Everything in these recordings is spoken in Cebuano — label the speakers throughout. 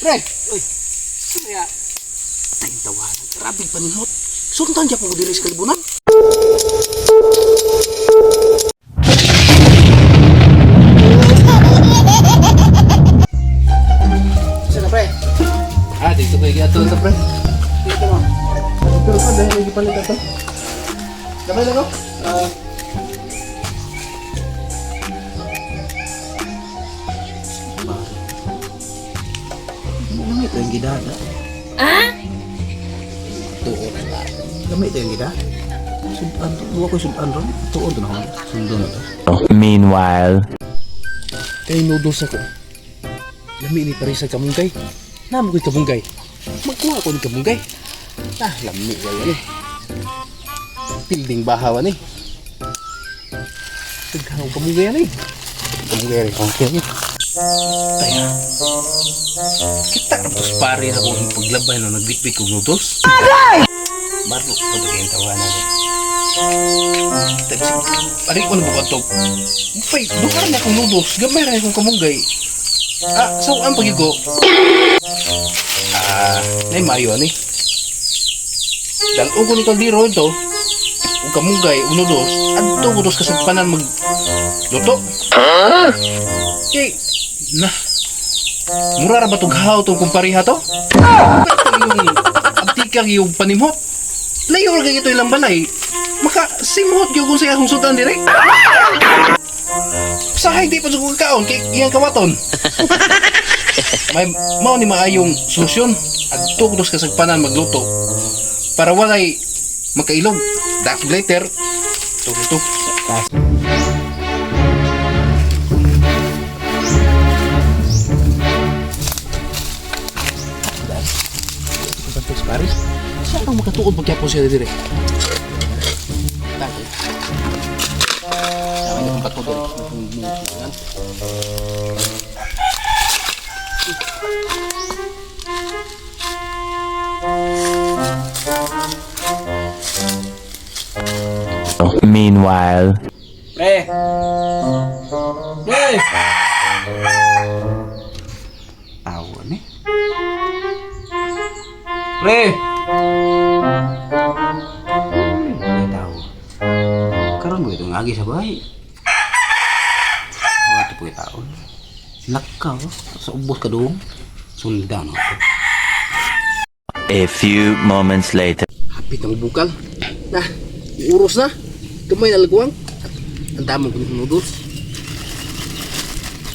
Speaker 1: Pre! Uy! Sino ya? Tayong tawanan. Grabe panimot. Sundan dyan po diri sa kalibunan. Sino na, pre?
Speaker 2: Ah, dito ko yung sa pre.
Speaker 1: Dito mo.
Speaker 2: Pero pa, dahil lagi palit ato. Gamay lang ko. Ah.
Speaker 1: Ano ito yung gidada? Ah? Tuon na. Gamay ito yung gida? Sudan to. Duwa ko sudan ron. Tuon to na ako. Sundon na to.
Speaker 3: Meanwhile.
Speaker 2: Kay noodles ako. Lami ni Parisa kamunggay. Namo ko'y kamunggay. Magkuha ko ni kamunggay. Ah, lami kayo ni. Pilding bahawan eh. Nagkakaw kamunggay ni. Kamunggay rin. Okay ni. Taya. Kita na po pare ako ang paglabay no nagbitbit kog noodles. Agay! Baro ko ba kayong tawanan eh. Ari ko na ba ito? Pay, duha na akong noodles. Gamay ra akong kamunggay. Ah, so ang pagigo. Ah, nay mayo ani. Dal-o ko ni kaldero ito. Ug kamunggay, ug noodles. Adto ko dos kasagpanan mag luto. Kay na. Mura ra ba tug haw tong kumpariha to? Yung abtikang yung panimhot. Layo ra kay ito ilang balay. Maka simhot gyud kung sa akong sudan dire. Sahay di pa sa kong kaon kay iyang kawaton. May mao ni maayong solusyon. Adto ko dos kasagpanan magluto para walay makailog. Dark later. Ito ito. Paris Paris. Siya ang makatuod magyapon siya dire. Tangko. Sama niya kung bato dire.
Speaker 3: Meanwhile.
Speaker 2: Pre. Pre.
Speaker 1: Tawa ni.
Speaker 2: Pre.
Speaker 1: Ay tao. Karon mo itong agi sa bahay. Wato po tao. Lakaw. Sa ubos ka doon. Sundan ako.
Speaker 3: A few moments later.
Speaker 2: Hapit ang bukal. Na, uros na. Gamay na laguang. Ang damo ko ng noodles.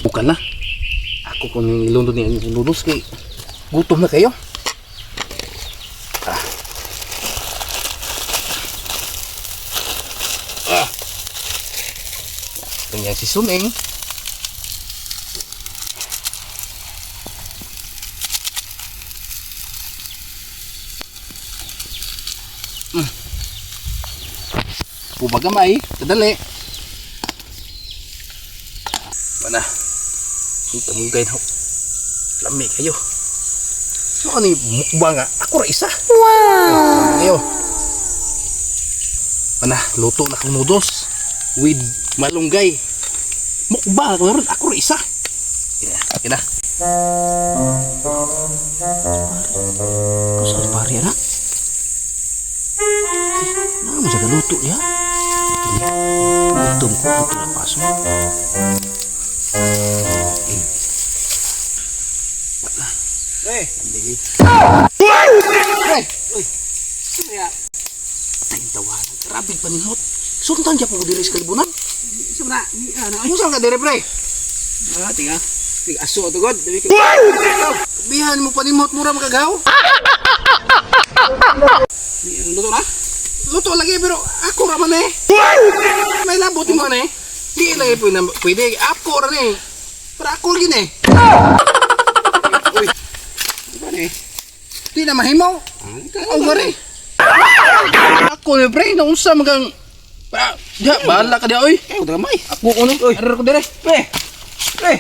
Speaker 2: Bukal na. Ako kung nilundo niya yung noodles kay gutom na kayo. Ah. Ah. Ito si Suning. Pubagamay, kadali. Mana. Ito mong na. Lami kayo. So ano yung mukbang nga? Ako ra isa. Wow! Kayo. Mana, luto na kong noodles with malunggay. Mukbang ako ron, ako ra isa. Kina, kina. Pare, kung pare anak? Naa mo sa galuto niya. Kini, gutom ko, ito na paso. Eh. Wala. Pre.
Speaker 1: Hindi.
Speaker 2: Pre.
Speaker 1: Uy,
Speaker 2: Sino ya?
Speaker 1: tayong tawanan. Grabe panimot. Sundan dyan po ko diri sa kalibunan.
Speaker 2: Sino na? Ano?
Speaker 1: Ano saan ka dire, pre?
Speaker 2: Ah, tinga. Ting aso to god. Dili ko.
Speaker 1: Bihan mo panimot, mura makagaw.
Speaker 2: Luto na?
Speaker 1: Luto lagi, pero ako ra man eh. May labot mo man eh. Di lagi po na pwede. Ako ra ni. Pero ako gin eh.
Speaker 2: Uy. Di ba ni?
Speaker 1: Di na mahimaw.
Speaker 2: Ah,
Speaker 1: Ako ba rin? Ako ni pre, naunsa magang Ah, diha, bahala ka diha, oy.
Speaker 2: Eh, gamay.
Speaker 1: Ako ko no.
Speaker 2: Uy.
Speaker 1: Arar ko dire.
Speaker 2: Pre. Pre.